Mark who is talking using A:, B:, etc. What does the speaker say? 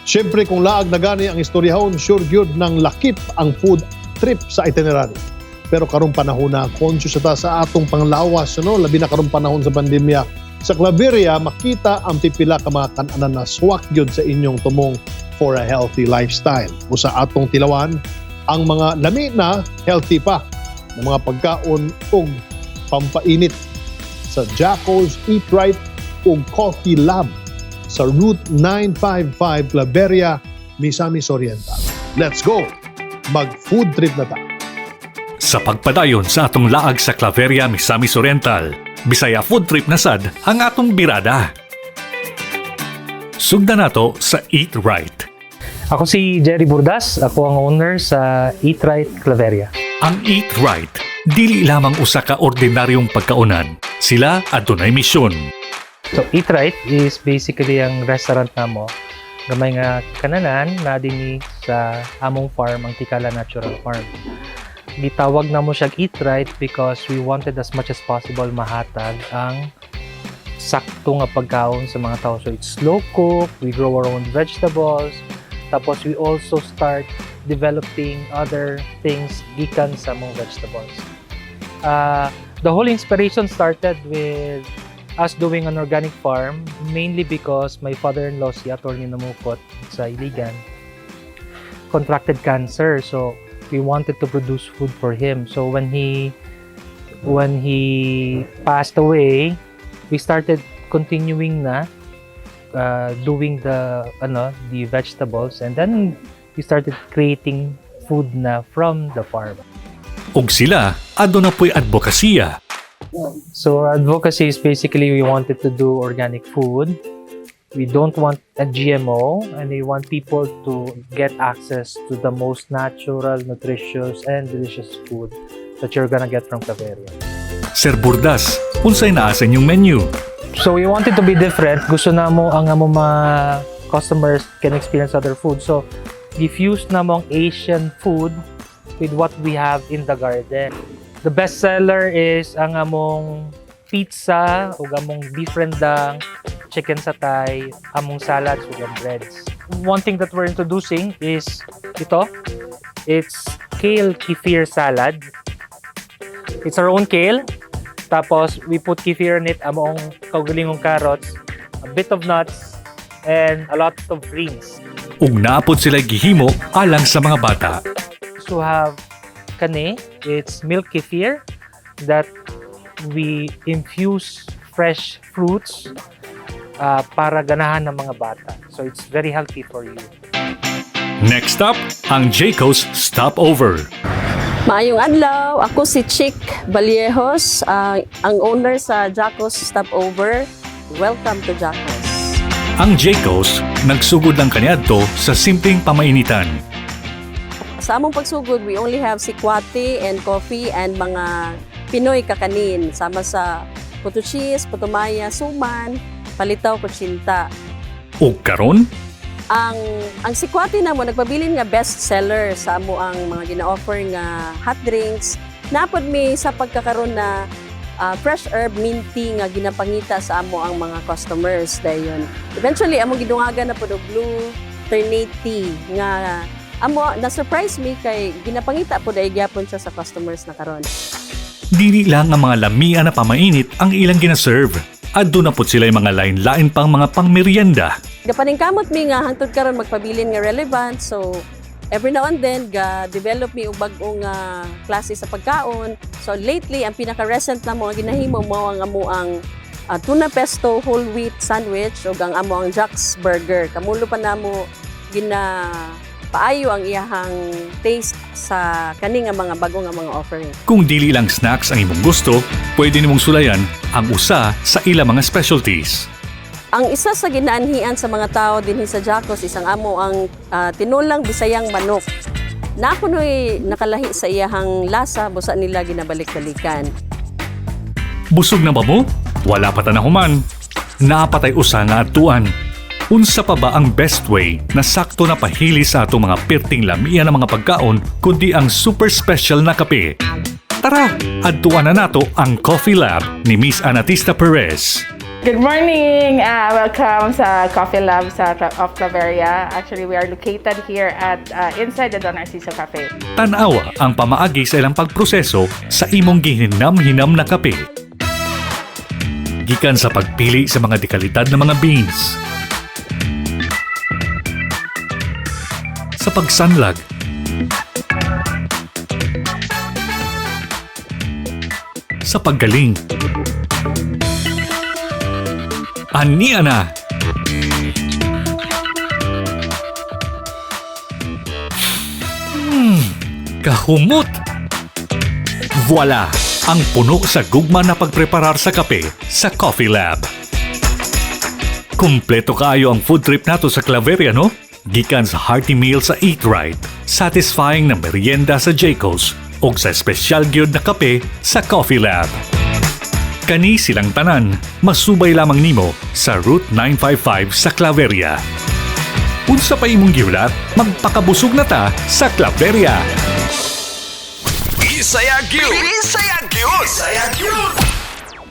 A: Siyempre, kung laag na gani ang istoryahon, sure gyud nang lakip ang food trip sa itinerary. Pero karong panahon na, conscious ta sa atong panglawas, no? Labi na karong panahon sa pandemya. Sa Claveria, makita ang pipila ka mga kan-anan na swak gyud sa inyong tumong for a healthy lifestyle. Usa atong tilawan ang mga lami na healthy pa ng mga pagkaon ug pampainit sa Jacko's Eat Right ug Coffee Lab sa Route 955 Claveria, Misamis Oriental. Let's go! Mag-food trip na ta.
B: Sa pagpadayon sa atong laag sa Claveria, Misamis Oriental, Bisaya food trip na sad ang atong birada. Sugdan nato sa Eat Right.
C: Ako si Jerry Burdas. Ako ang owner sa Eat Right Claveria.
B: Ang Eat Right, dili lamang usa ka ordinaryong pagkaunan. Sila adunay misyon.
C: So, Eat Right is basically ang restaurant namo. Gamay nga kananan na dinhi sa among farm, ang Tikala Natural Farm. Gitawag namo siya Eat Right because we wanted as much as possible mahatag ang sakto nga pagkaon sa mga tao. So it's slow cook, we grow our own vegetables, tapos we also start developing other things gikan sa mga vegetables. The whole inspiration started with us doing an organic farm, mainly because my father-in-law, si Atty. Namukot sa Iligan, contracted cancer. So we wanted to produce food for him. So when he passed away, we started continuing na doing the ano the vegetables and then we started creating food na from the farm.
B: Ug sila aduna po'y advokasya.
C: So advocacy is basically we wanted to do organic food. We don't want a GMO and we want people to get access to the most natural, nutritious, and delicious food that you're gonna get from Claveria.
B: Sir Burdas, unsay naa sa inyong menu?
C: So we wanted to be different. Gusto namo ang among mga customers can experience other food. So diffuse namo ang Asian food with what we have in the garden. The best seller is ang among pizza ug among beef rendang, chicken satay, among salads ug ang breads. One thing that we're introducing is ito. It's kale kefir salad. It's our own kale. Tapos, we put kefir in it, among kaugalingong carrots, a bit of nuts, and a lot of greens.
B: Ug naa pod sila gihimo alang sa mga bata.
C: To have kani, it's milk kefir that we infuse fresh fruits para ganahan ng mga bata. So it's very healthy for you.
B: Next up, ang Jacob's Stopover.
D: Maayong adlaw, ako si Chick Vallejos, ang owner sa Jacob's Stopover. Welcome to Jacob's.
B: Ang Jacob's nagsugod lang kaniadto sa simpleng pamainitan.
D: Sa among pagsugod, we only have sikwate and coffee and mga Pinoy kakanin sama sa puto cheese, puto maya, suman, palitaw, kutsinta.
B: Ug karon,
D: Ang sikwate namo nagpabilin nga best seller sa amo ang mga gina-offer nga hot drinks. Naa pod mi sa pagkakaroon na fresh herb mint tea nga ginapangita sa amo ang mga customers dayon. Eventually amo gidungagan na pod og blue ternate tea nga amo na surprise me kay ginapangita pod ay gyapon siya sa customers na karon.
B: Dili lang ang mga lamia na pamainit ang ilang gina-serve. Aduna pod sila mga lain-lain pang mga pangmeryenda.
D: Gapaningkamot mi nga hangtod karon magpabilin nga relevant, so every now and then ga develop mi og bag-ong klase sa pagkaon. So lately, ang pinaka recent na mo nga ginahimo mao ang amo ang tuna pesto whole wheat sandwich ug ang amo ang Jack's Burger. Kamulo pa namo gina paayo ang iyahang taste sa kani nga mga bago nga mga offering.
B: Kung dili lang snacks ang imong gusto, pwede nimong sulayan ang usa sa ilang mga specialties.
D: Ang isa sa ginaanhian sa mga tao dinhi sa Jacos isang amo ang tinulang Bisayang manok. Na kuno'y nakalahi sa iyahang lasa busa nila ginabalik-balikan.
B: Busog na ba mo? Wala pa ta nahuman. Naa pa tay usa nga adtuan. Unsa pa ba ang best way na sakto na pahili sa atong mga pirting lamia ng mga pagkaon kundi ang super special na kape? Tara, adtuan na nato ang Coffee Lab ni Miss Anatista Perez.
E: Good morning! Welcome sa Coffee Lab sa of Claveria. Actually, we are located here at inside the Don Narciso Cafe.
B: Tanawa ang pamaagi sa ilang pagproseso sa imong gihinam-hinam na kape. Gikan sa pagpili sa mga dekalidad na mga beans. Sa pagsanlag. Sa paggaling. Ania na! Kahumot! Voila! Ang puno sa gugma na pagpreparar sa kape sa Coffee Lab. Kumpleto kaayo ang food trip nato sa Claveria, no? Gikan sa hearty meal sa Eat Right, satisfying na merienda sa Jayco's, ug sa espesyal gyud na kape sa Coffee Lab. Kani silang tanan, masubay lamang nimo sa Route 955 sa Claveria. Unsa pa imong gihulat, magpakabusog na ta sa Claveria.
F: Bisaya gyud. Bisaya gyud. Bisaya gyud.